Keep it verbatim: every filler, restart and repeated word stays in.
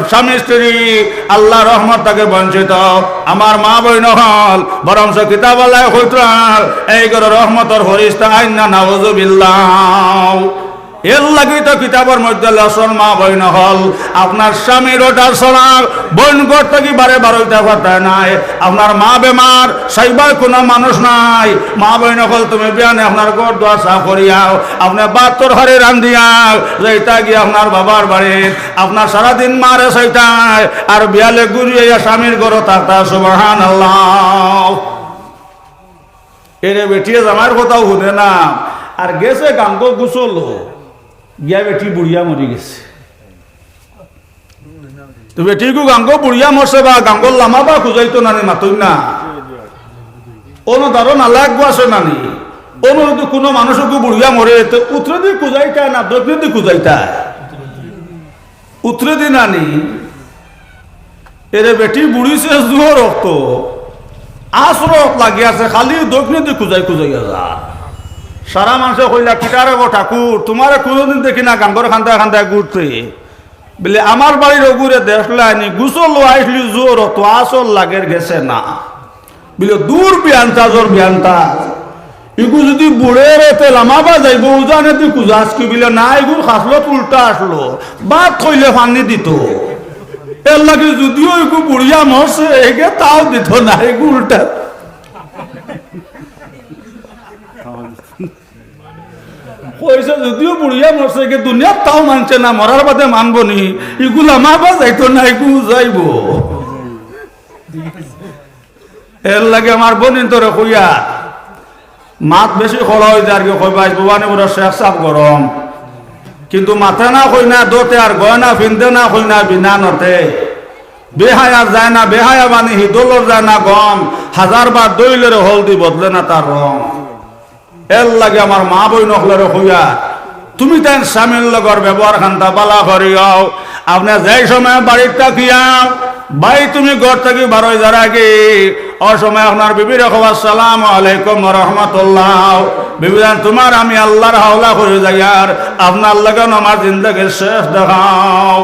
স্বামী স্ত্রী আল্লার রহমত থাকি বঞ্চিত। আমার মা-বইন অকল, বরঞ্চ কিতাবআলায় কইতরা, এই ঘরো রহমতর ফিরিস্তা আইন না, নাউজুবিল্লাহ। এরলাগি তো কিতাবর মধ্যে লেখছইন, মা-বইন অকল, আপনার স্বামীর order ছাড়া বইন ঘর থাকি বারে বারইতা পারতা নায়। আপনার মা বেমার, চাইবার কুনু মানুষ নাই। মা-বইন অকল, তুমি বিয়ানে আপনার ঘর দুয়ার সাফ করিয়াও, আপনে ভাত তরকারি রান্ধিয়া যাইতা গিয়া আপনার বাবার বাড়িত, আপনার সারাদিন মারে চাইতায়, আর বিয়ালে ঘুরি আইয়া স্বামীর ঘরো থাকতা। সুবহানাল্লাহ। এরে বেটিয়ে জামাইর কথাও হুনে না, আর গেছে গাঙ্গো গোসলো, গিয়া বেটি বুড়িয়া মরি গেছে। তো বেটিগু গাঙ্গো বুড়িয়া মরছে বা গাঙ্গর লামাবা খুজাইতো নানি, মাতইন না। অনো দারো নালা একগু আছে নানি। অনো যদি কুনু মানুষগু বুড়িয়া মরে, তো উত্তরেদি খুজাইতায় না দক্ষিণেদি খুজাইতায়? উত্তরেদি নানি। এরে বেটি বুড়িছে জুহর অক্ত, আছর অক্ত লাগি আছে, খালি দক্ষিণেদি খুজাই খুজাইয়া যা। সারা মানষে কইলা, "কিতারে গো ঠাকুর, তুমারে কুনুদিন দেখি না গাঙ্গর কান্দায় কান্দায় ঘুরতে।" বলে, "আমার বাড়ির অগুরে দেখলায়নি, গোসলো আইছলি জুহর অক্ত, আছর লাগের গেছে না।" বলে, "দূর বিয়ান্তা, জোর বিয়ান্তা। ইগু যদি বুড়ের তে লামাবা যাইবো, উজানেদি খুজাস কি?" বলে, "না, ইগুর খাসলত উল্টা আছলো, ভাত খাইলে পানি দিতো। এরলাগি যদিও ইগু বুড়িয়া মরছে, এগে তাও দিতো না, ইগু উল্টা।" কইছে, "যদিও বুড়িয়া মরছে, এগে দুনিয়াত তাও মানছে না, মরার বাদে মানবো নি, ইগু লামাবা যাইতো না, ইগু যাইবো।" এরলাগি আমার বইনতরে কইয়ার, মাত বেশি কড়া অইযার গি, কইবা, "আইজ ভবানীপুরর শেখ সাব গরম, কিন্তু মাতে না কইনা দোতে আর গয়না ফিন্দে না কইনা বিনা নতে। বেহায়ার যায় না বেহায়া বানি, হিদলর যায় না গম, হাজার বার দইলরে হলদি বদলে না তার রং।" এরলাগি আমার মা-বইন অকলরে কইয়ার, তুমি তাইন স্বামীর লগর ব্যবহার খান্তা বালা করিও। আপনে যেই সময় বাড়িত থাকিয়া, ভাই তুমি ঘর থাকি বারই যারা গি, অউ সময় আপনার বিবিরে কও, "আসসালামু আলাইকুম ওয়া রাহমাতুল্লাহ। বিবিজান, তুমার আমি আল্লার হাওলা করি যাইয়ার, আপনার লগে আমার জিন্দেগির শেষ দেখা।"